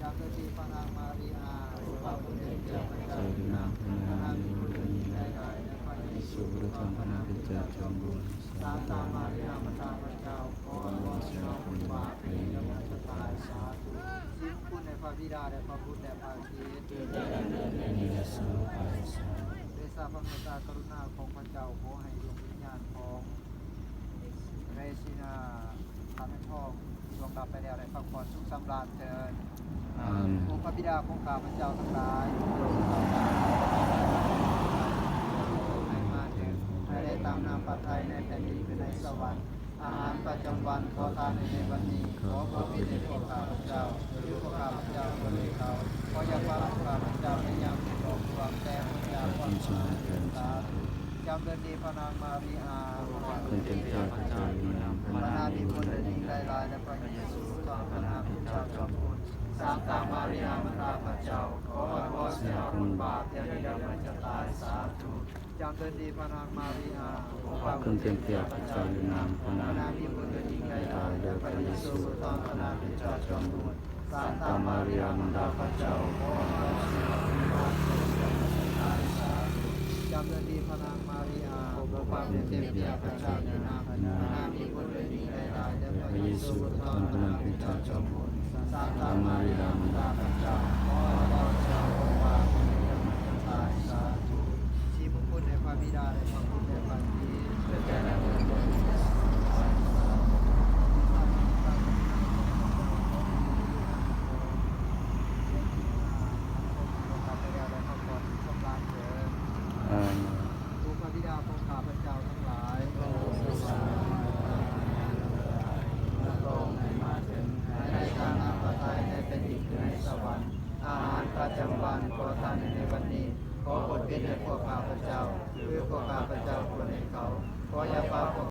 ຈາກເດີນດີພະນາງມາຣິອາ ພະເຈົ້າຢູ່ນຳພະນາງ ມີບຸນເປັນຍິ່ງຫຼາຍໆ ແລະພະເຢຊູ ຜູ້ທອດພະນາງເປັນເຈົ້າຈອມບຸນ ສານຕາມາຣິອາ ມາດາພະເຈົ້າ ຂໍອວຍພອນຊິເຮົາຄົນບາບ ໃຫ້ໄດ້ດຳເນີນຊະຕາ ສາທຸ. ສິບຄຸນໃນພະບິດາ ແລະພະບຸດ ແລະພະຄຣິສ ເດຊະພະເມດຕາກະລຸນາຂອງພະເຈົ້າ ຂໍໃຫ້ດວງວິນຍານຂອງ ເຣຊີນາ ຄາແມນທອງ ທີ່ລ່ວງລັບໄປແລ້ວ ໄດ້ພັກຜ່ອນສຸກສຳລານເທີ້ນ. ອາເມນ. ໂອພະບິດາຂອງຂ້າພະເຈົ້າທັງຫຼາຍ, ໃຫ້ມາເທີ້ນ, ໃຫ້ໄດ້ຕາມນ້ຳພະໄທໃນແຜ່ນດິນຄືໃນສະຫວັນ. ອາຫານປະຈຳວັນຂໍທານໃຫ້ໃນວັນນີ້ ຂໍບໍ່ປິດໃຫ້ພວກຂ້າພະເຈົ້າ, ຄືພວກຂ້າພະເຈົ້າບໍ່ໄດ້ເຂົາ. ຂໍຢ່າປະລະພວກຂ້າພະເຈົ້າໃນຍາມທີ່ຫຼອກລວງ, ແຕ່ຫົນຈາກຄວາມຊົ່ວ. ສາທຸ. ຈຳເລີນດີພະນາງມາຣິອາ, ພະນາງມີບຸນເລີຍຍິງຫຼາຍໆ ແລະພະເຢຊູ ຜູ້ທອດພະນາງເປັນເຈົ້າຈອມບຸນ. ສານຕາມາຣິອາ ມາດາພະເຈົ້າ, ຂໍອວຍພອນຊິເຮົາຄົນບາບ ຢ່າໄດ້ດຳເນີນຊະຕາ. ສາທຸ. ຈຳເລີນດີພະນາງມາຣິອາ, ພະເຈົ້າຢູ່ນຳ, ພະນາງມີບຸນເລີຍຍິງຫຼາຍໆ ແລະພະເຢຊູ ຜູ້ທອດພະນາງເປັນເຈົ້າຈອມບຸນ. ສານຕາມາຣິອາ ມາດາພະເຈົ້າ, ຂໍອວຍພອນຊິເຮົາຄົນບາບ ຢ່າໄດ້ດຳເນີນຊະຕາ. ສາທຸ. ຈຳເລີນດີພະນາງມາຣິອາ, ພະເຈົ້າຢູ່ນຳ, ພະນາງມີບຸນເລີຍຍິງຫຼາຍໆ ແລະພະເຢຊູ ຜູ້ທອດພະນາງເປັນເຈົ້າຈອມບຸນ. ສານຕາມາຣິອາ ມາດາພະເຈົ້າ, ຂໍອວຍພອນຊິເຮົາຄົນບາບ ຢ່າໄດ້ດຳເນີນຊະຕາ. ສາທຸ. ສິບຄຸນໃນພະບິດາ ແລະພະບຸດ ແລະພະຄຣິສ. ອາເມນ. ພະບິດາຂອງຂ້າພະເຈົ້າທັງຫຼາຍ, ໃຫ້ໄດ້ຕາມນ້ຳພະໄທໃນແຜ່ນດິນຄືໃນສະຫວັນ. ອາຫານ ປະຈຳວັນ ຂໍທ່ານໃນວັນນີ້ ຂໍບົດເພັນໃຫ້ພວກຂ້າພະເຈົ້າ ຄືພວກຂ້າພະເຈົ້າບົດໃຫ້ເຂົາ. ຂໍຢ່າປະພວກ